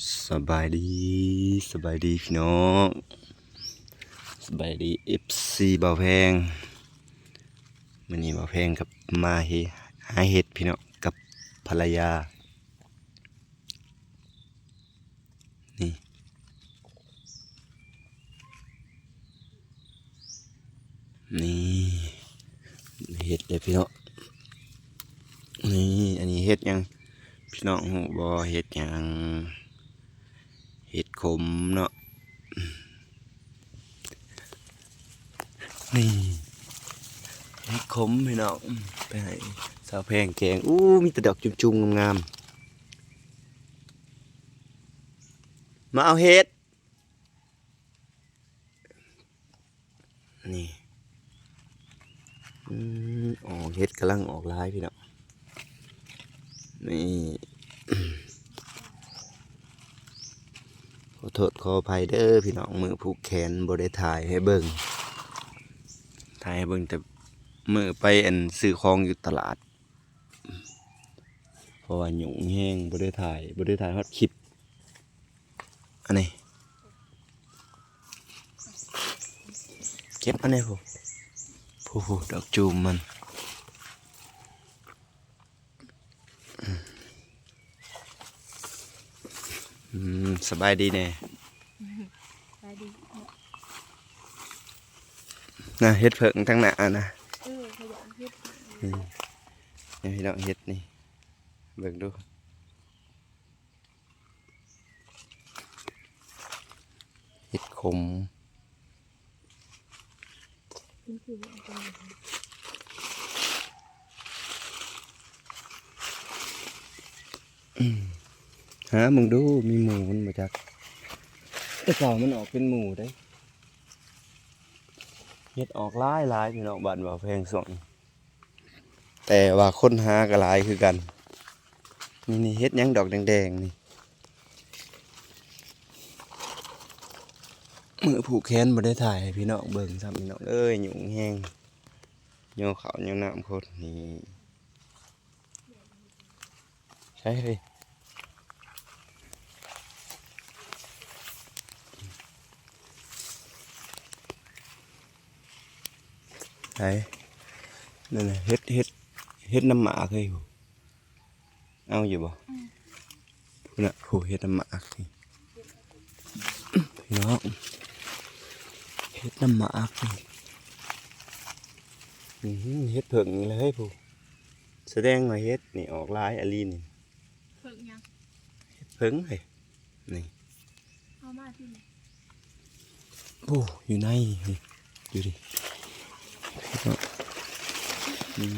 ສະບາຍດີ ສະບາຍດີພີ່ນ້ອງ ສະບາຍດີ ເອັຟຊີ ບ່າວແພງ. ມື້ນີ້ບ່າວແພງກັບມາເຮັດ ຫາເຫັດພີ່ນ້ອງ ກັບພັນລະຍາ. ນີ້ ນີ້ເຫັດເດ້ພີ່ນ້ອງ. ນີ້ ອັນນີ້ເຫັດຫຍັງ ພີ່ນ້ອງຮູ້ບໍ່? ເຫັດຫຍັງ? ເຫັດຂົມເນາະ. ນີ້ ເຫັດຂົມພີ່ນ້ອງ ໄປໃຫ້ສາວແພງແກງ. ອູ້ ມີແຕ່ດອກຈຸ່ມໆ ງາມໆ. ມາເອົາເຫັດ. ນີ້ ອືມ ອອກ ເຫັດກຳລັງອອກຫຼາຍພີ່ນ້ອງ. ນີ້ ຂໍໂທດຂໍອະໄພເດີພີ່ນ້ອງ ມື້ຜູກແຂນບໍ່ໄດ້ຖ່າຍໃຫ້ເບິ່ງ ຖ່າຍໃຫ້ເບິ່ງແຕ່ມື້ໄປ ອັນ ຊື້ຂອງຢູ່ຕະຫຼາດ ເພາະວ່າຫຍຸ້ງແຮງ ບໍ່ໄດ້ຖ່າຍ ບໍ່ໄດ້ຖ່າຍຮອດຄລິບ. ອັນນີ້ ເກັບອັນນີ້ພຸ້ນ ພຸ້ນ ດອກຈູມມັນ. ອືມ ສະບາຍດີແດ່. ສະບາຍດີ. ນະ ເຫັດເຜິ້ງທາງໜ້ານະ. ເອີ ຂະຫຍາເຫັດ. ອືມ ໃຫ້ພີ່ນ້ອງເຫັດນີ້ ເບິ່ງດູ. ເຫັດຂົມ ມັນຄືວ່າເອົາໄປ ອືມ ຫາເບິ່ງດູ ມີໝູມັນບໍ່ຈັກ. ແຕ່ເກົ່າມັນອອກເປັນໝູເດ້. ເຫັດອອກຫຼາຍໆ ພີ່ນ້ອງ ບ້ານບ່າວແພງຊ່ວງນີ້. ແຕ່ວ່າຄົນຫາກໍຫຼາຍຄືກັນ. ນີ້ ນີ້ເຫັດຫຍັງດອກແດງໆນີ້? ມື້ຜູກແຂນບໍ່ໄດ້ຖ່າຍໃຫ້ພີ່ນ້ອງເບິ່ງຊ້ຳ ພີ່ນ້ອງເອີຍ ຫຍຸ້ງແຮງ ຍໍເຂົ້າຍໍນ້ຳຄົນນີ້. ໃສເຮີ້ຍ? ໃສ? ນັ້ນນະ ເຫັດ ເຫັດ ເຫັດນ້ຳໝາກເຮີ້ຍ. ເອົາຢູ່ບໍ່? ອືມ ພຸ້ນນະ ຜູ້ເຫັດນ້ຳໝາກນີ້ ພີ່ນ້ອງ ເຫັດນ້ຳໝາກນີ້. ອື ເຫັດເຜິ້ງນີ້ແຫຼະເຮີ້ຍ ຜູ້ ສະແດງວ່າເຫັດນີ້ອອກຫຼາຍອີ່ຫຼີນີ້. ເຜິ້ງຫຍັງ? ເຫັດເຜິ້ງເຮີ້ຍ ນີ້ ເອົາມາຕິ. ໂອ້ ຢູ່ໃນ ຢູ່ດິ ເນາະ. ອືມ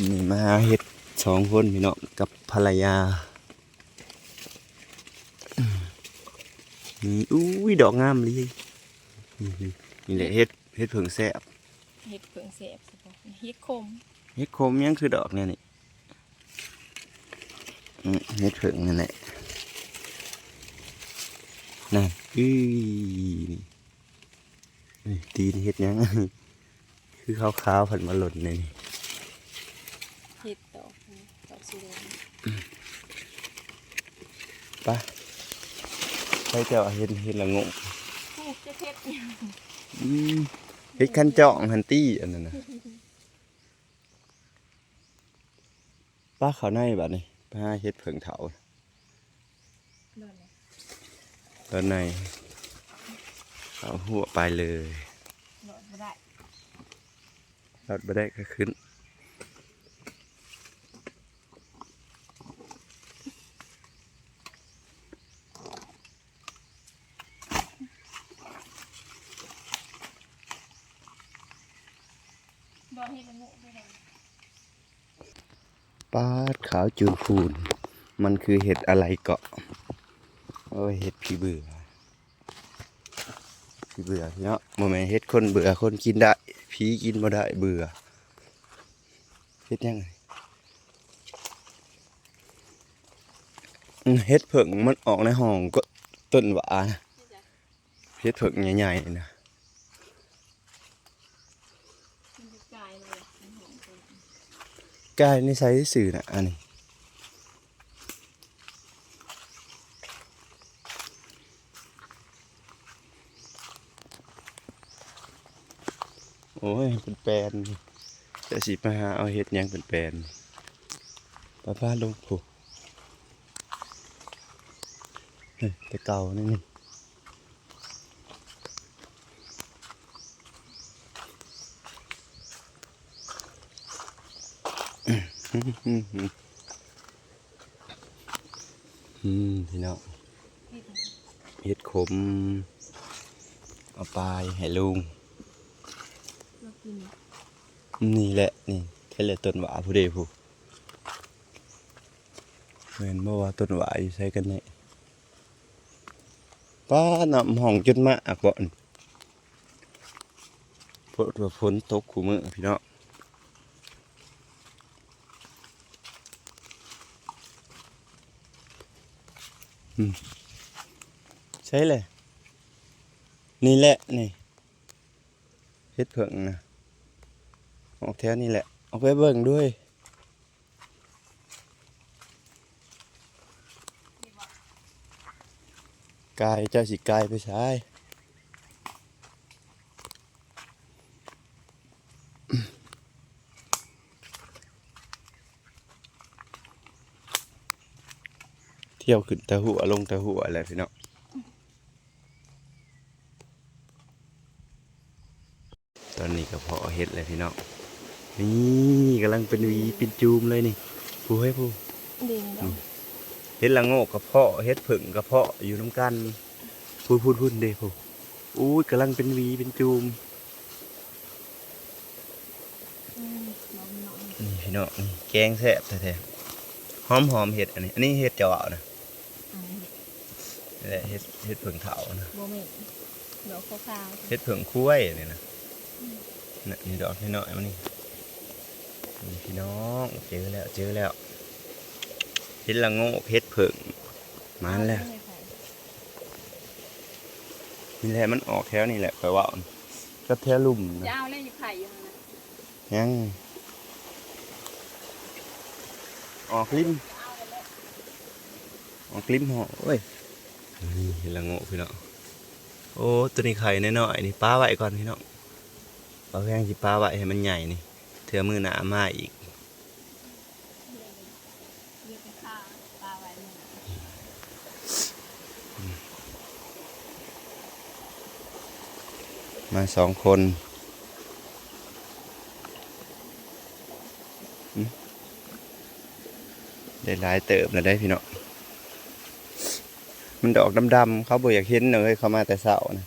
ນີ້ມາຫາເຫັດສອງຄົນພີ່ນ້ອງ ກັບພັນລະຍາ. ອືມ ນີ້ ອຸ້ຍ ດອກງາມອີ່ຫຼີ. ນີ້ ນີ້ແຫຼະເຫັດ ເຫັດເຜິ້ງແຊບ ເຫັດເຜິ້ງແຊບ. ເຫັດຂົມ ເຫັດຂົມຫຍັງຄືດອກແນວນີ້? ອືມ ເຫັດເຜິ້ງນັ້ນແຫຼະ ນັ້ນ ອີ ນີ້ ຕີນເຫັດຫຍັງ ຄືຂາວໆ ພັດມາຫຼົ່ນໃນນີ້. ເຫັດດອກ ດອກສີແດງ. ໄປ ໄປ ເຈົ້າເຫັນ ເຫັນລະໂງກ ປູກຈະເຫັດຫຍັງ? ອືມ ເຫັດຄັນຈອງຫັ້ນຕິ ອັນນັ້ນນະ. ໄປເຂົ້າໃນບາດນີ້ ໄປຫາເຫັດເຜິ້ງເຖົ້າ ດອນໃນ ດອນໃນ ເຂົ້າຮົ້ວໄປເລີຍ. ລອດບໍ່ໄດ້ ລອດບໍ່ໄດ້ກໍຂຶ້ນ. ບາດຂາວຈູນພູນ ມັນຄືເຫັດອະໄລເກາະ? ໂອ້ຍ ເຫັດຜີເບື່ອ ຜີເບື່ອເນາະ ບໍ່ແມ່ນເຫັດຄົນເບື່ອ ຄົນກິນໄດ້ ຜີກິນບໍ່ໄດ້ ເບື່ອ. ເຫັດຫຍັງ? ອືມ ເຫັດເຜິ້ງມັນອອກໃນຫ້ອງກໍຕົ້ນຫວ້ານະ ເຫັດເຜິ້ງໃຫຍ່ໆນີ້ນະ ມັນກາຍມາແລ້ວ ໃນຫ້ອງ ກາຍໃນໃສຊື່ນະ ອັນນີ້. ໂອ້ຍ ເປັນແປນ ຈະຊິໄປຫາເອົາເຫັດຫຍັງເປັນແປນ ໄປ ໄປ ລົງພຸ້ນ ເຮີ້ຍ ແຕ່ເກົ່ານີ້ ນີ້ ອືມ ພີ່ນ້ອງ ເຫັດຂົມ ເອົາປາຍໃຫ້ລຸງ ມາກິນ ນີ້ແຫຼະ ນີ້ ແຖວຕົ້ນຫວ້າພຸ້ນເດ້ ພຸ້ນ ແມ່ນບໍ່ວ່າຕົ້ນຫວ້າຢູ່ໃສກັນແນ່? ປ້າ ນ້ຳຫ້ອງຈົນມາອັກເບາະ ໂພດວ່າຝົນຕົກຄູ່ມື້ພີ່ນ້ອງ ອືມ ໃສແຫຼະ? ນີ້ແຫຼະ ນີ້ ເຫັດເຜິ້ງນະ ອອກແຖວນີ້ແຫຼະ ອອກໄປເບິ່ງດ້ວຍ. ກາຍ ເຈົ້າຊິກາຍໄປໃສ? ທ່ຽວຂຶ້ນຕາຫົວ ລົງຕາຫົວແຫຼະພີ່ນ້ອງ. ຕອນນີ້ກະເພາະເຫັດແລ້ວພີ່ນ້ອງ ນີ້ກຳລັງເປັນຫວີເປັນຈູມເລີຍນີ້ ຜູ້ເຮີ້ຍຜູ້ ນີ້ເຫັດລະໂງກກະເພາະ ເຫັດເຜິ້ງກະເພາະຢູ່ນຳກັນ ພຸ້ນໆໆ ເດ້ຜູ້ ໂອ້ຍ ກຳລັງເປັນຫວີເປັນຈູມ ນີ້ພີ່ນ້ອງ ນີ້ແກງແຊບແທ້ໆ ຫອມໆ ເຫັດອັນນີ້ ອັນນີ້ເຫັດເຈົ້າເວົ້ານະ. ອັນນີ້ແຫຼະ ເຫັດ ເຫັດເຜິ້ງເຖົ້ານະ ບໍ່ແມ່ນ ດອກຂາວໆ ເຫັດເຜິ້ງຄວາຍນີ້ນະ ອືມ ນະ ນີ້ດອກນ້ອຍໆ ມັນນີ້ ນີ້ພີ່ນ້ອງ ເຈີແລ້ວ ເຈີແລ້ວ ເຫັດລະໂງກ ເຫັດເຜິ້ງ ມາແລ້ວ ນີ້ແຫຼະ ມັນອອກແຖວນີ້ແຫຼະ ຂ້ອຍເວົ້າ ກັບແຖວລຸ່ມນະ ຈະເອົາແລ້ວ ຢູ່ໄຂ່ຢູ່ຫັ້ນນະ. ຍັງ ອອກລິມ ອອກລິມຫໍ້ ໂອ້ຍ ນີ້ເຫັດລະໂງກພີ່ນ້ອງ ໂອ້ ໂຕນີ້ໄຂ່ນ້ອຍໆ ນີ້ປະໄວ້ກ່ອນພີ່ນ້ອງ ບ່າວແພງຊິປະໄວ້ໃຫ້ມັນໃຫຍ່ນີ້ ເທື່ອມື້ໜ້າມາອີກ. ມາສອງຄົນ ອືມ ໄດ້ຫຼາຍເຕີບແລ້ວເດ້ພີ່ນ້ອງ ມັນດອກດຳໆ ເຂົາບໍ່ຢາກເຫັນເລີຍ ເຂົາມາແຕ່ເຊົ້ານະ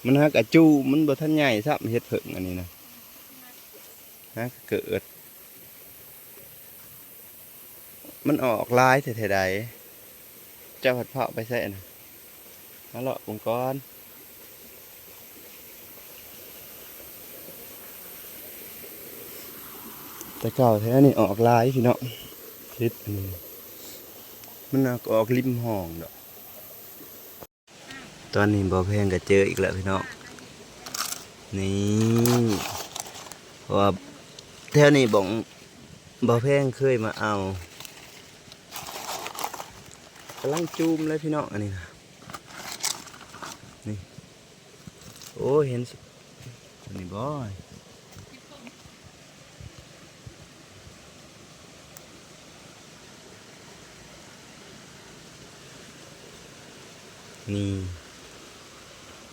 ມັນຫາກະຈູມ ມັນບໍ່ທັນໃຫຍ່ຊ້ຳ ເຫັດເຜິ້ງອັນນີ້ນະ ຫາກະເກີດ. ມັນອອກຫຼາຍແທ້ໆໃດ ເຈົ້າພັດພາວໄປໃສນະ ມາເລາະເບິ່ງກ່ອນ ແຕ່ເກົ່າແຖວນີ້ອອກຫຼາຍພີ່ນ້ອງ ເຫັດອັນນີ້ ມັນອອກລິມຮ່ອງດອກ. ຕອນນີ້ບ່າວແພງກະເຈີອີກແລ້ວພີ່ນ້ອງ ນີ້ ເພາະວ່າແຖວນີ້ບ່ອນບ່າວແພງເຄີຍມາເອົາ ກຳລັງຈູມເລີຍພີ່ນ້ອງ ອັນນີ້ນະ ນີ້ ໂອ້ຍ ເຫັນ ອັນນີ້ບໍ່ ນີ້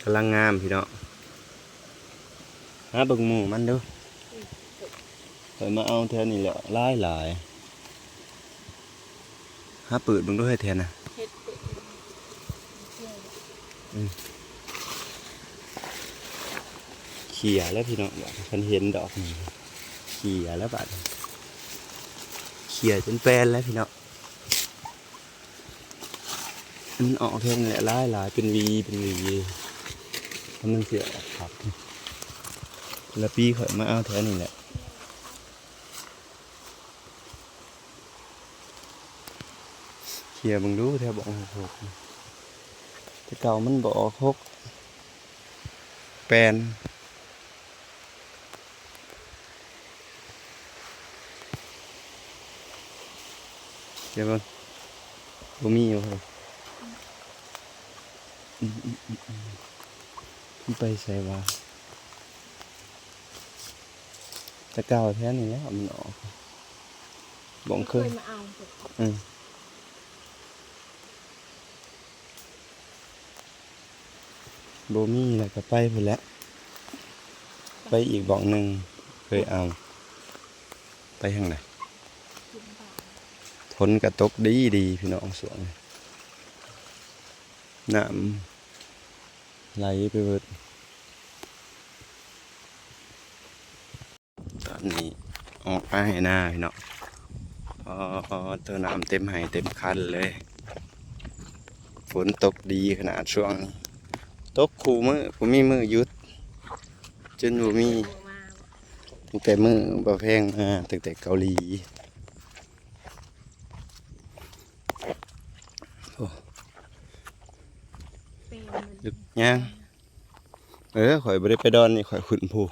ກຳລັງງາມພີ່ນ້ອງ ຫາເບິ່ງໝູ່ມັນດູ ຂ້ອຍມາເອົາແຖວນີ້ແຫຼະ ຫຼາຍໆ. ຫາເປີດເບິ່ງດູໃຫ້ແທ້ນະ ເຫັດເປັນ ອືມ ເຂ້ຍແລ້ວພີ່ນ້ອງ ບາດນີ້ ຄັນເຫັນດອກນີ້ ເຂ້ຍແລ້ວບາດນີ້ ເຂ້ຍຈົນແປນແລ້ວພີ່ນ້ອງ ມັນອອກແທ້ແຫຼະ ຫຼາຍໆ ເປັນຫວີເປັນຫວີ ແລ້ວມັນຊິອອກຄັກ ລະປີຂ້ອຍມາເອົາແຖວນີ້ແຫຼະ. ເຄຍເບິ່ງດູແຖວບອກຫົກຫົກ ແຕ່ເກົ່າມັນບອກຫົກແປນ ເຄຍເບິ່ງ ບໍ່ມີຫວາ ອືມ ມັນໄປໃສຫວາ? ແຕ່ເກົ່າແຖວນີ້ແຫຼະມັນອອກ ບ່ອນເຄີຍ ເຄີຍມາເອົາ ອືມ ບໍ່ມີແລ້ວກໍໄປພຸ້ນແຫຼະ ໄປອີກບ່ອນໜຶ່ງ ເຄີຍເອົາ ໄປທາງໃດ? ຝົນກໍຕົກດີໆ ພີ່ນ້ອງ ຊ່ວງນີ້ ນ້ຳໄຫຼໄປເບິດ. ຕອນນີ້ອອກມາໄຮ່ນາພີ່ນ້ອງ ອໍ ໂຕ ນ້ຳເຕັມໄຮ່ເຕັມຄັນເລີຍ ຝົນຕົກດີຂະໜາດຊ່ວງນີ້ ຕົກຄູ່ມື້ ບໍ່ມີມື້ຢຸດ ຈົນບໍ່ມີ ຕັ້ງແຕ່ມື້ບ່າວແພງມາ ຕັ້ງແຕ່ເກົາຫຼີ ໂອ້ ເປັນ ລຶກຍ່າງ ເອີ ຂ້ອຍບໍ່ໄດ້ໄປດອນນີ້ ຂ້ອຍຂຶ້ນພູ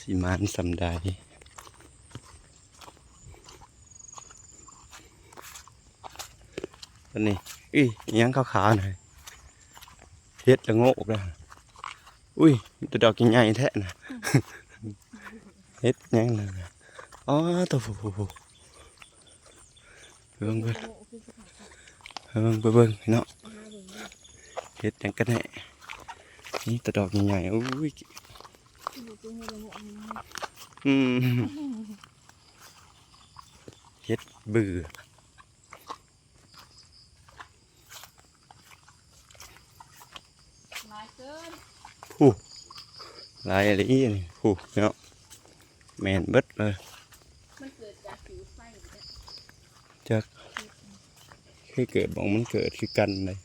ຊິໝານສ່ຳໃດ. ອັນນີ້ ອີ ອີຫຍັງຂາວໆ ນະ ເຫັດລະໂງກນະ ອຸ້ຍ ມີແຕ່ດອກໃຫຍ່ໆ ແທ້ນະ ເຫັດຫຍັງນະ ອໍ ໂຕ ໄປເບິ່ງ ໄປເບິ່ງ ໄປເບິ່ງພີ່ນ້ອງ ເຫັດຫຍັງກັນແທ້ ມີແຕ່ດອກໃຫຍ່ໆ ອຸ້ຍ ອືມ ເຫັດບື ຫຼາຍເກີນ ຜູ້ ຫຼາຍອີ່ຫຼີນີ້ ຜູ້ເນາະ ແມ່ນເບິດເລີຍ ມັນເກີດຈາກຈຸດໄຟ ຈັກ ຄືເກີດ ໝ່ອງມັນເກີດຄືກັນເລີຍ.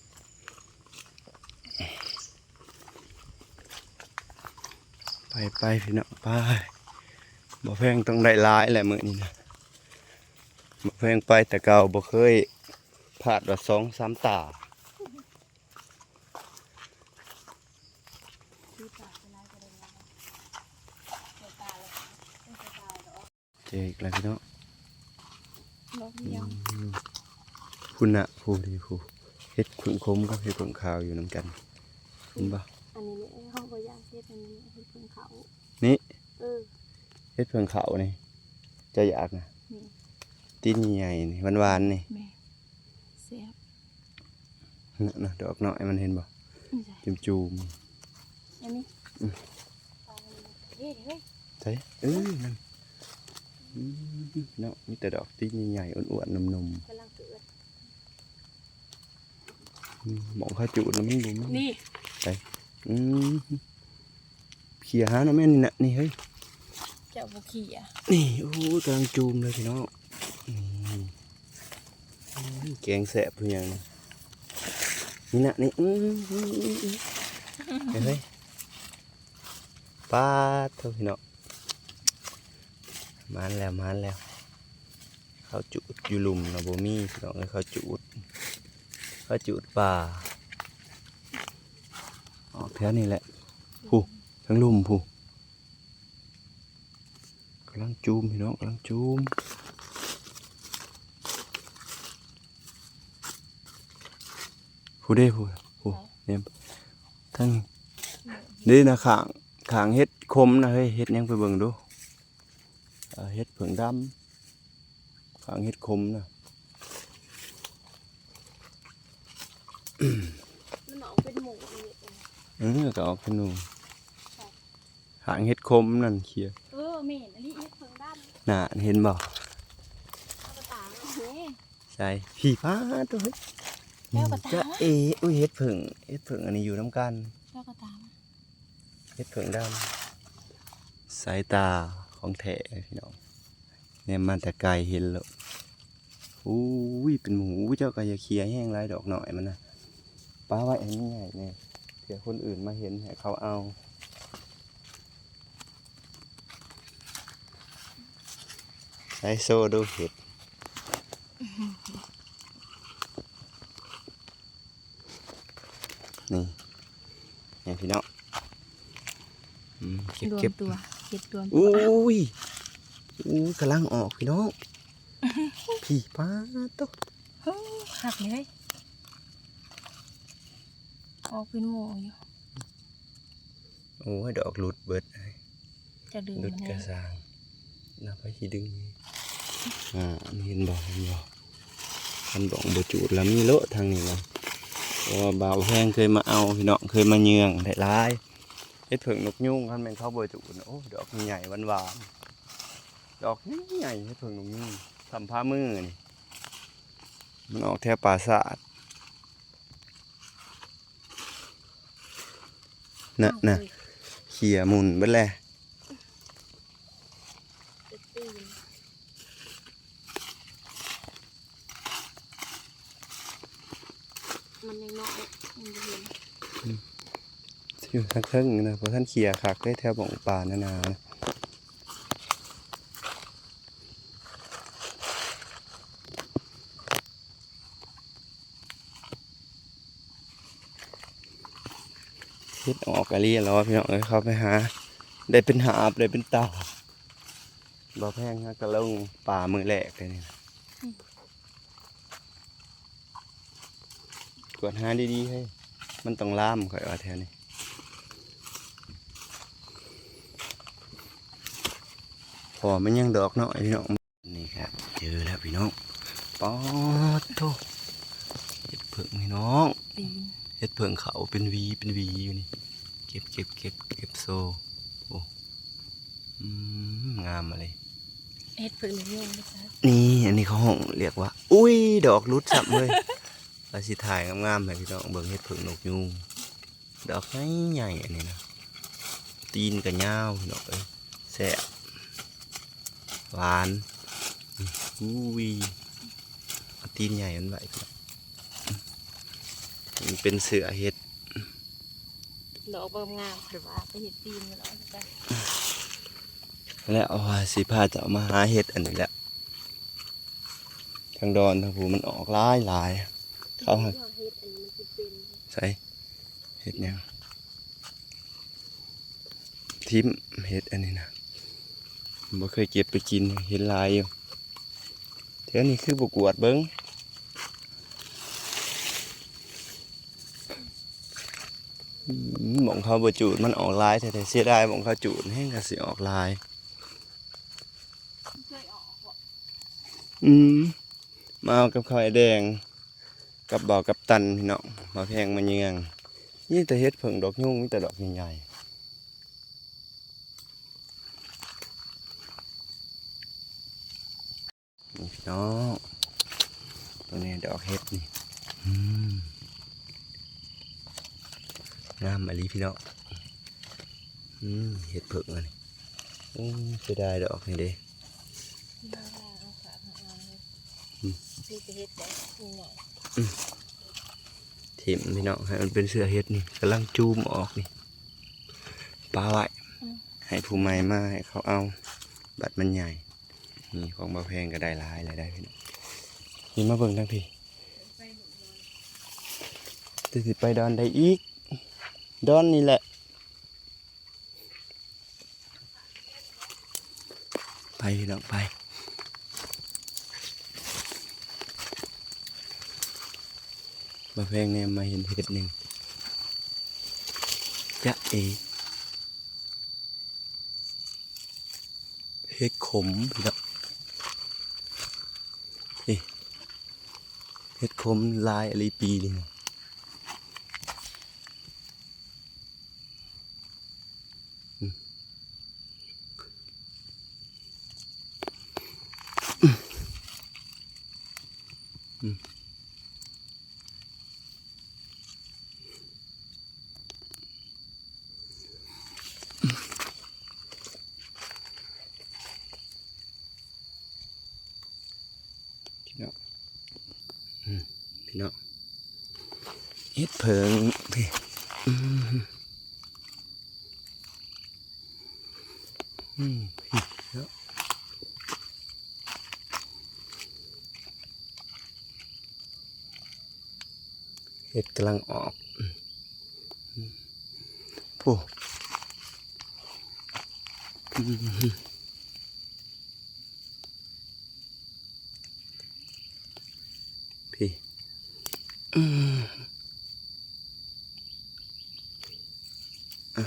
ໄປໆ ພີ່ນ້ອງ ໄປ ບ່າວແພງຕ້ອງໄດ້ຫຼາຍແຫຼະມື້ນີ້ນະ ບ່າວແພງໄປແຕ່ເກົ່າບໍ່ເຄີຍພາດວ່າສອງສາມຕາ ເຈີອີກແລ້ວພີ່ນ້ອງ ດອກດຽວ ອືມ ພຸ້ນນະ ຜູ້ນີ້ຜູ້ ເຫັດເຜິ້ງຂົມກັບເຫັດເຜິ້ງຂາວຢູ່ນຳກັນ ເຫັນບໍ່? ອັນນີ້ແຫຼະ ເຮົາບໍ່ຢາກເຫັດ ອັນນີ້ເຫັດເຜິ້ງຂາວ ນີ້ ເອີ ເຫັດເຜິ້ງຂາວນີ້ ເຈົ້າຢາກນະ? ນີ້ ຕີນໃຫຍ່ໆ ນີ້ ຫວານໆ ນີ້ ແມ່ນ ແຊບ ນະ ນະ ດອກນ້ອຍມັນ ເຫັນບໍ່? ຈຸ່ມໆ ອັນນີ້ ອືມ ເດ້ ເດ້ ໃສ? ເອີ ນັ້ນ ອືມ ເນາະ ມີແຕ່ດອກຕີນໃຫຍ່ໆ ອ້ວນໆ ໜຸ່ມໆ ກຳລັງເກີດ ອືມ ໝ່ອງເຂົາຈູດນະ ມັນບໍ່ມີ ນີ້ ໃສ? ອືມ ເຂົ້ຍຫານະແມ່ນນີ້ນະ ນີ້ເຮີ້ຍ ເຈົ້າບໍ່ເຂົ້ຍ ນີ້ ໂອ້ຍ ກຳລັງຈູມເລີຍພີ່ນ້ອງ ນີ້ ອືມ ແກງແຊບຄືຫຍັງ ນີ້ນະ ນີ້ ອືມ ເຮີ້ຍ ປາດໂທ້ ພີ່ນ້ອງ ມາແລ້ວ ມາແລ້ວ ເຂົາຈູດຢູ່ລຸ່ມນະ ບໍ່ມີ ພີ່ນ້ອງເອີຍ ເຂົາຈູດ ເຂົາຈູດປ່າ ອອກແຖວນີ້ແຫຼະ ຜູ້ ທາງລຸ່ມຜູ້ ກຳລັງຈູມ ພີ່ນ້ອງ ກຳລັງຈູມ ຜູ້ເດ້ ຜູ້ ຜູ້ ໃສ? ແມ່ນ ທາງ ນີ້ນະ ຂ້າງ ຂ້າງເຫັດຂົມນະເຮີ້ຍ ເຫັດຫຍັງ ໄປເບິ່ງດູ ເອີ ເຫັດເຜິ້ງດຳ ຂ້າງເຫັດຂົມນະ ມັນອອກເປັນໝູ່ ເອີ ກໍອອກເປັນໝູ່ ໃສ? ຫາງເຫັດຂົມນັ້ນເຂົ້ຍ ເອີ ແມ່ນອີ່ຫຼີ ເຫັດເຜິ້ງດຳ ນະ ເຫັນບໍ່? ເອົາກະຕ່າມາເດ້ ໃສ? ພີ້ ປາດໂທ້ ເຈົ້າກະຕ່າມາ ເອ ອຸ້ຍ ເຫັດເຜິ້ງ ເຫັດເຜິ້ງອັນນີ້ຢູ່ນຳກັນ ເຈົ້າກະຕ່າມາ ເຫັດເຜິ້ງດຳ ສາຍຕາຂອງແທ້ພີ່ນ້ອງ ແນມມາແຕ່ໄກເຫັນໂລດ ໂອ້ຍ ເປັນໝູ່ ເຈົ້າກໍຢ່າເຂົ້ຍແຮງຫຼາຍດອກນ້ອຍມັນນະ ປະໄວ້ໃຫ້ມັນໃຫຍ່ແດ່ ເພື່ອຄົນອື່ນມາເຫັນໃຫ້ເຂົາເອົາ ໃຫ້ໂຊດູເຫັດ ນີ້ ພີ່ນ້ອງ ອືມ ເກັບ ລວມ ເກັບ ຕົວ ເກັບລວມ ໂອ້ຍ ໂອ້ຍ ກຳລັງອອກພີ່ນ້ອງ ພີ້ ປາດໂທ້ ໂອ້ ຄັກເລີຍ ອອກເປັນໝູ່ຢູ່ ໂອ້ຍ ດອກຫຼຸດເບິດ ຈະດຶງ ຫຼຸດ ມັນແຮງ ກະຊ່າງ ນຳ ໃຜຊິດຶງ ອ່າ ອັນນີ້ເຫັນບໍ່ ເຫັນບໍ່ ຄັນບ່ອງບໍ່ຈູດລະມີໂລະທາງນີ້ນະ ເພາະວ່າບ່າວແພງເຄີຍມາເອົາ ພີ່ນ້ອງ ເຄີຍມາເຍືອງໄດ້ຫຼາຍ ເຫັດເຜິ້ງນົກຍູງ ຄັນແມ່ນເຂົາບໍ່ຈູດ ໂອ້ຍ ດອກໃຫຍ່ຫວານໆ ດອກໃຫຍ່ໆ ເຫັດເຜິ້ງນົກຍູງ ສ່ຳຝ່າມືນີ້ ມັນອອກແຖວປ່າສາດ. ນະ ນະ ເອີຍ ເຂົ້ຍໝຸ່ນເບິດແລ້ວ ມັນຍັງນ້ອຍ ມັນບໍ່ເຫັນ ອືມ ຢູ່ທາງເທິງນະ ບໍ່ທັນເຂົ້ຍຄັກເດ້ ແຖວບ່ອງປ່າໜາໆ ນະ. ເຫັດອອກອີ່ຫຼີແລ້ວພີ່ນ້ອງເອີຍ ເຂົ້າໄປຫາ ໄດ້ເປັນຫາບ ໄດ້ເປັນຕາ ບໍ່ແພງຫາກະລົງປ່າມື້ແລກເດ້ນີ້ ອືມ ກວດຫາດີໆເຮີ້ຍ ມັນຕ້ອງລາມ ຂ້ອຍວ່າແຖວນີ້ ເພາະມັນຍັງດອກນ້ອຍພີ່ນ້ອງ. ນີ້ກະເຈີແລ້ວພີ່ນ້ອງ ປາດໂທ້ ເຫັດເຜິ້ງພີ່ນ້ອງ ເຫັດເຜິ້ງເຂົາເປັນຫວີເປັນຫວີຢູ່ນີ້ ເກັບ ເກັບ ເກັບ ເກັບໂຊ ໂອ້ ອືມ ງາມອີ່ຫຼີ ເຫັດເຜິ້ງນົກຍູງ ນີ້ ອັນນີ້ເຂົາຮ້ອງ ຮຽກວ່າ ອຸ້ຍ ດອກຫຼຸດຊ້ຳເລີຍ ວ່າຊິຖ່າຍງາມໆໃຫ້ພີ່ນ້ອງເບິ່ງ ເຫັດເຜິ້ງນົກຍູງ. ດອກໃຫຍ່ໆ ອັນນີ້ນະ ຕີນກະຍາວພີ່ນ້ອງເອີຍ ແຊບ ຫວານ ອູ້ຍ ເອົາຕີນໃຫຍ່ມັນໄວ້ ມັນເປັນເສື້ອເຫັດ ດອກບໍ່ງາມ ເພິ່ນວ່າໄປເຮັດຕີນມັນອອກ ແລ້ວວ່າຊິພາເຈົ້າມາຫາເຫັດອັນນີ້ແຫຼະ ທາງດອນທາງພູມັນອອກຫຼາຍໆ ເຂົາຫາ ເຫັດອັນນີ້ມັນຊິເປັນ ໃສ ເຫັດຫຍັງ ຖິ້ມ ເຫັດອັນນີ້ນະ ບໍ່ເຄີຍເກັບໄປກິນ ເຫັນຫຼາຍຢູ່ ແຖວນີ້ຄືບໍ່ກວດເບິ່ງ ອືມ ໝ່ອງເຂົາບໍ່ຈູດມັນອອກຫຼາຍແທ້ໆ ເສຍດາຍ ໝ່ອງເຂົາຈູດແຮງກະຊິອອກຫຼາຍ ອືມ ມາເອົາກັບເຂົ້າອ້າຍແດງ ກັບບ່າວກັບຕັນພີ່ນ້ອງ ບ່າວແພງມາເຍືອງ ມີແຕ່ເຫັດເຜິ້ງ ດອກຍູງ ມີແຕ່ດອກໃຫຍ່ໆ ນີ້ພີ່ນ້ອງ ເບິ່ງແນ່ດອກເຫັດນີ້ ອືມ ງາມອີ່ຫຼີພີ່ນ້ອງ ອືມ ເຫັດເຜິ້ງອັນນີ້ ໂອ້ ເສຍດາຍດອກນີ້ເດ້ ອືມ ມີແຕ່ເຫັດແບບນີ້ ອືມ ຖິ້ມພີ່ນ້ອງ ໃຫ້ມັນເປັນເສື້ອເຫັດນີ້ ກຳລັງຈູມອອກນີ້ ປະໄວ້ ອືມ ໃຫ້ຜູ້ໃໝ່ມາໃຫ້ເຂົາເອົາ ບັດມັນໃຫຍ່ ນີ້ຂອງບ່າວແພງກະໄດ້ຫຼາຍແລ້ວໄດ໋ພີ່ນ້ອງ ນີ້ມາເບິ່ງທາງພີ້ ແຕ່ຊິໄປດອນໃດອີກ ດອນນີ້ແຫຼະ ໄປພີ່ນ້ອງໄປ ບ່າວແພງແນມມາເຫັນເຫັດໜຶ່ງ ຈະເອ ເຫັດຂົມພີ່ນ້ອງ ນີ້ ເຫັດຂົມຫຼາຍອີ່ຫຼີປີນີ້ນະ ອືມ ອືມ. ພີ່ນ້ອງ ອືມ ພີ່ນ້ອງ ເຫັດເຜິ້ງ ອືມ ອືມ ເນາະ ເຫັດກຳລັງອອກ ອືມ. ໂອ້ ອືມ ພີ້ ອືມ ອ່ະ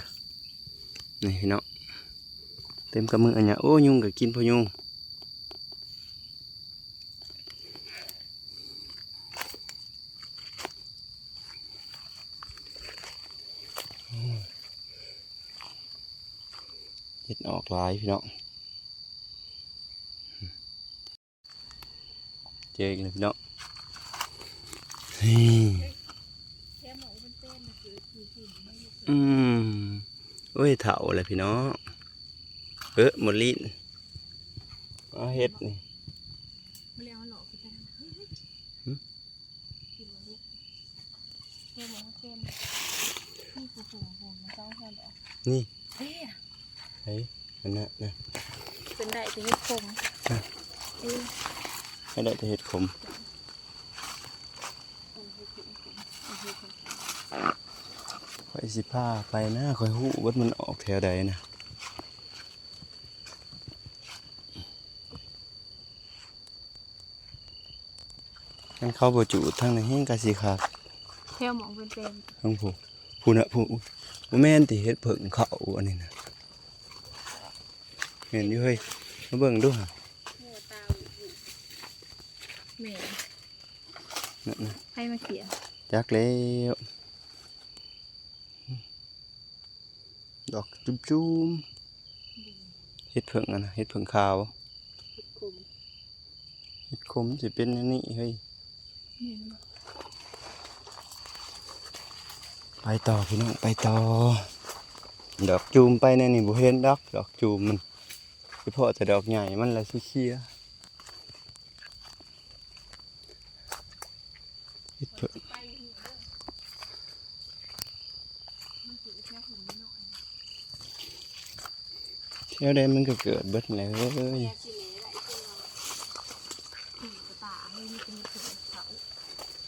ນີ້ພີ່ນ້ອງ ເຕັມກະມືອັນຫຍັງ ໂອ້ ຍຸງກະກິນພໍຍຸງ. ເຫັດອອກຫຼາຍພີ່ນ້ອງ ເຈີອີກແລ້ວພີ່ນ້ອງ ນີ້ ອືມ ໂອ້ຍ ເຖົ້າແລ້ວພີ່ນ້ອງ ເອີ ໝົດລີ້ນ ເອົາເຫັດນີ້ ນີ້ ເອີ ອັນນັ້ນນະ ເພິ່ນໄດ້ແຕ່ເຫັດຂົມ ເອີ ໃຫ້ໄດ້ແຕ່ເຫັດຂົມ ຂ້ອຍຊິພາໄປນະ ຂ້ອຍຮູ້ເບິດມັນອອກແຖວໃດນະ. ຄັນເຂົາບໍ່ຈູດທາງນີ້ແຮງກະຊິຄັກ ແຖວໝ່ອງເປັນໆ ທາງຜູ້ ຜູ້ນະ ຜູ້ ບໍ່ແມ່ນຕິ ເຫັດເຜິ້ງເຂົາອັນນີ້ນະ ແມ່ນຢູ່ເຮີ້ຍ ມາເບິ່ງດູຫາ ແມ່ນ ນັ້ນນະ ໃຜມາເຂຍ ຈັກແລ້ວ. ດອກຈຸ້ມໆ ເຫັດເຜິ້ງອັນນະ ເຫັດເຜິ້ງຂາວ ເຫັດຂົມ ເຫັດຂົມຊິເປັນແນວນີ້ເຮີ້ຍ ແມ່ນບໍ່ ໄປຕໍ່ພີ່ນ້ອງ ໄປຕໍ່ ດອກຈູມໄປແນວນີ້ບໍ່ເຫັນດອກ ດອກຈູມມັນ ສະເພາະແຕ່ດອກໃຫຍ່ມັນລະຊິເຄຍ. ເຫັດເຜິ້ງ ແຖວໃດມັນກະເກີດເບິດແຫຼະເຮີ້ຍ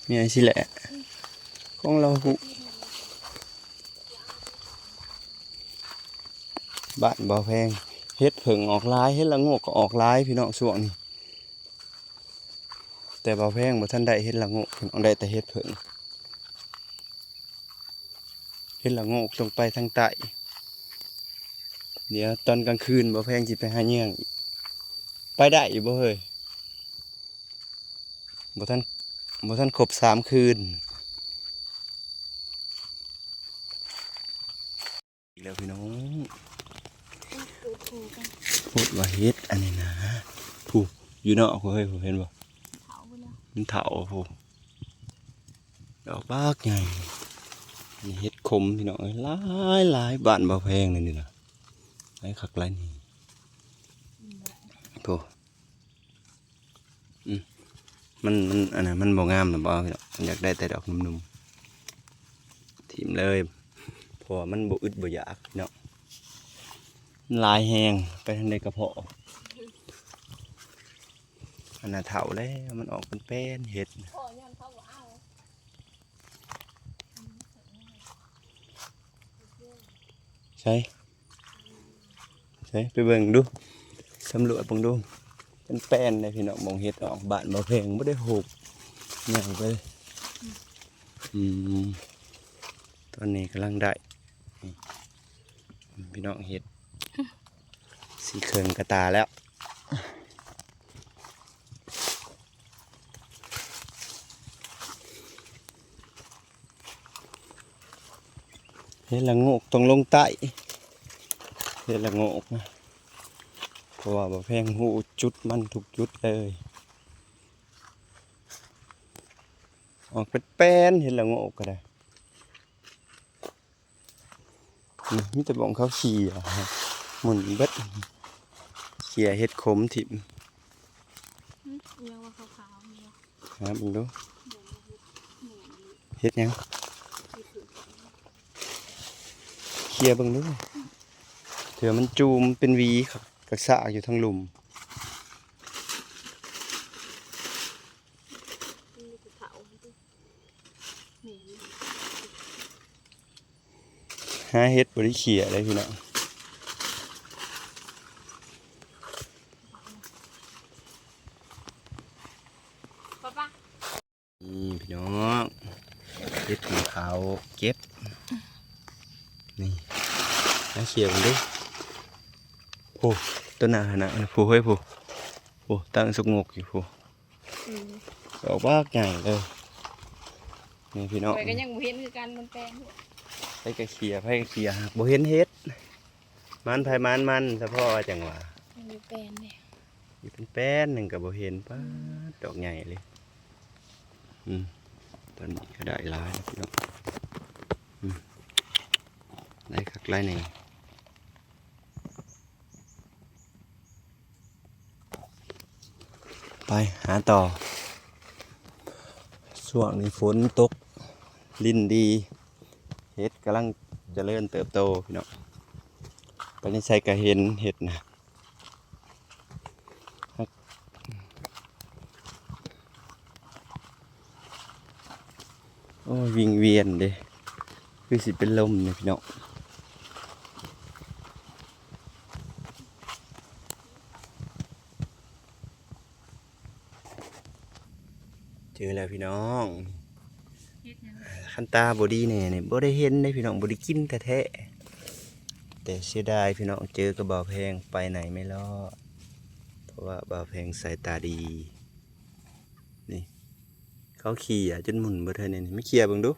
ມີອັນຊີ້ແຫຼະ ຂອງລາວຮູ້ ບ້ານບ່າວແພງ ເຫັດເຜິ້ງອອກຫຼາຍ ເຫັດລະໂງກກະອອກຫຼາຍພີ່ນ້ອງ ຊ່ວງນີ້. ແຕ່ບ່າວແພງບໍ່ທັນໄດ້ເຫັດລະໂງກ ພີ່ນ້ອງ ໄດ້ແຕ່ເຫັດເຜິ້ງ ເຫັດລະໂງກຕ້ອງໄປທາງໃຕ້ ດຽວຕອນກາງຄືນບ່າວແພງຊິໄປຫາເຫຍື່ອງອີກ ໄປໄດ້ຢູ່ບໍ່ເຮີ້ຍ ບໍ່ທັນ ບໍ່ທັນຄົບສາມຄືນ. ອີກແລ້ວພີ່ນ້ອງ ໂພດວ່າເຫັດອັນນີ້ນະ ຜູ້ ຢູ່ນອກເຮີ້ຍ ເຫັນບໍ່ ມັນເຖົ້າຜູ້ ດອກບັກໃຫຍ່ ອັນນີ້ເຫັດຂົມພີ່ນ້ອງເອີຍ ຫຼາຍໆ ບ້ານບ່າວແພງນີ້ນະ ຫຼາຍຄັກຫຼາຍແນ່ ໂອ້. ອືມ ມັນ ມັນ ອັນນັ້ນມັນບໍ່ງາມນະບໍ່ ພີ່ນ້ອງ ມັນຢາກໄດ້ແຕ່ດອກໜຸ່ມໆ ຖິ້ມເລີຍ ເພາະວ່າມັນບໍ່ອຶດບໍ່ຢາກເນາະ ມັນຫຼາຍແຮງ ໄປທາງໃດກະເພາະ ອັນນັ້ນເຖົ້າແລ້ວ ມັນອອກເປັນແປ້ນເຫັດ ໃສ ໃສ ໄປເບິ່ງດູ ສຳຫຼວດເບິ່ງດູ ເປັນແປ້ນເດ້ພີ່ນ້ອງ ໝ່ອງເຫັດອອກ ບ້ານບໍ່ແພງ ບໍ່ໄດ້ໂຮກ ຍ່າງໄປ ອືມ ຕອນນີ້ກຳລັງໄດ້ ນີ້ ພີ່ນ້ອງ ເຫັດ ຊິເຄິ່ງກະຕາແລ້ວ. ເຫັດລະໂງກຕ້ອງລົງໃຕ້ ເຫັດລະໂງກນະ ເພາະວ່າບ່າວແພງຮູ້ຈຸດມັນທຸກຈຸດເລີຍ ອອກເປັນແປ້ນ ເຫັດລະໂງກກະໄດ້. ນີ້ ມີແຕ່ບ່ອນເຂົາເຄຍ ໝຸ່ນເບິດ ເຄຍເຫັດຂົມຖິ້ມ ຫາເບິ່ງດູ ເຫັດຫຍັງ ເຄຍເບິ່ງດູ ເທື່ອມັນຈູມເປັນຫວີ ກະຊາກຢູ່ທາງລຸ່ມ. ມີແຕ່ເຖົ້າ ແມ່ນ ຫາເຫັດບໍ່ໄດ້ເຂົ້ຍເລີຍພີ່ນ້ອງ. ນີ້ພີ່ນ້ອງ ເຫັດຂອງເຂົາເກັບ ນີ້ ມາເຂົ້ຍເບິ່ງດູ. ໂອ້ ຕົ້ນນັ້ນຫັ້ນນະ ພຸ້ນເຮີຍ ພຸ້ນ ໂອ້ ຕັ້ງສົກງົກຢູ່ພຸ້ນ. ອືມ ດອກບັກໃຫຍ່ເລີຍ ນີ້ພີ່ນ້ອງ. ຂ້ອຍກໍຍັງບໍ່ເຫັນຄືກັນ ມັນແປນ ໃຜກໍເຂົ້ຍ ໃຜກໍເຂົ້ຍ ບໍ່ເຫັນເຫັດ. ມັນໃຜມັນມັນ ສະເພາະວ່າຈັ່ງຫວາ ມັນຢູ່ແປນເດ້ ຢູ່ເປັນແປນໜຶ່ງກໍບໍ່ເຫັນ. ປາດ ດອກໃຫຍ່ເລີຍ. ອືມ ຕອນນີ້ກໍໄດ້ຫຼາຍແລ້ວພີ່ນ້ອງ. ອືມ ໄດ້ຄັກຫຼາຍແນ່. ໄປຫາຕໍ່. ຊ່ວງນີ້ຝົນຕົກ ລິນດີ ເຫັດກຳລັງຈະເລີນເຕີບໂຕພີ່ນ້ອງ. ໄປໃນໃສກໍເຫັນເຫັດນະ. ໂອ້ຍ ວິງວຽນເດ້ ຄືຊິເປັນລົມນີ້ພີ່ນ້ອງ. ເຈີແລ້ວພີ່ນ້ອງ. ເຫັດຫຍັງ? ຄັນຕາບໍ່ດີແນ່ນີ້ ບໍ່ໄດ້ເຫັນເດ້ພີ່ນ້ອງ ບໍ່ໄດ້ກິນແທ້ໆ. ແຕ່ເສຍດາຍພີ່ນ້ອງ ເຈີກັບບ່າວແພງໄປໄຫນໄມ່ລອດ ເພາະວ່າບ່າວແພງສາຍຕາດີ. ນີ້ ເຂົາເຂົ້ຍຈົນໝຸ່ນເບິດເລີຍນີ້ ມາເຂົ້ຍເບິ່ງດູ.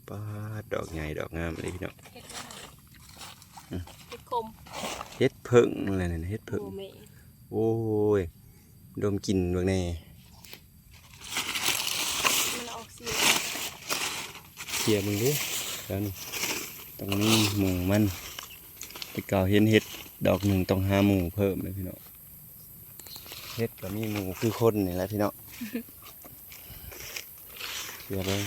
ປາດ ດອກໃຫຍ່ດອກງາມເລີຍພີ່ນ້ອງ. ເຫັດຫຍັງ? ອືມ ເຫັດຂົມ ເຫັດເຜິ້ງແຫຼະນີ້ ເຫັດເຜິ້ງ. ບໍ່ແມ່ນ ໂອ້ຍ ດົມກິ່ນເບິ່ງແນ່ ມັນອອກສີ. ເຂົ້ຍເບິ່ງດູ ແຖວນີ້ຕ້ອງມີໝູ່ມັນ. ແຕ່ເກົ່າເຫັນເຫັດດອກໜຶ່ງ ຕ້ອງຫາໝູ່ເພີ່ມເດ້ພີ່ນ້ອງ. ເຫັດກໍມີໝູ່ຄືຄົນນີ້ແຫຼະພີ່ນ້ອງ. ເຊື່ອເບິ່ງ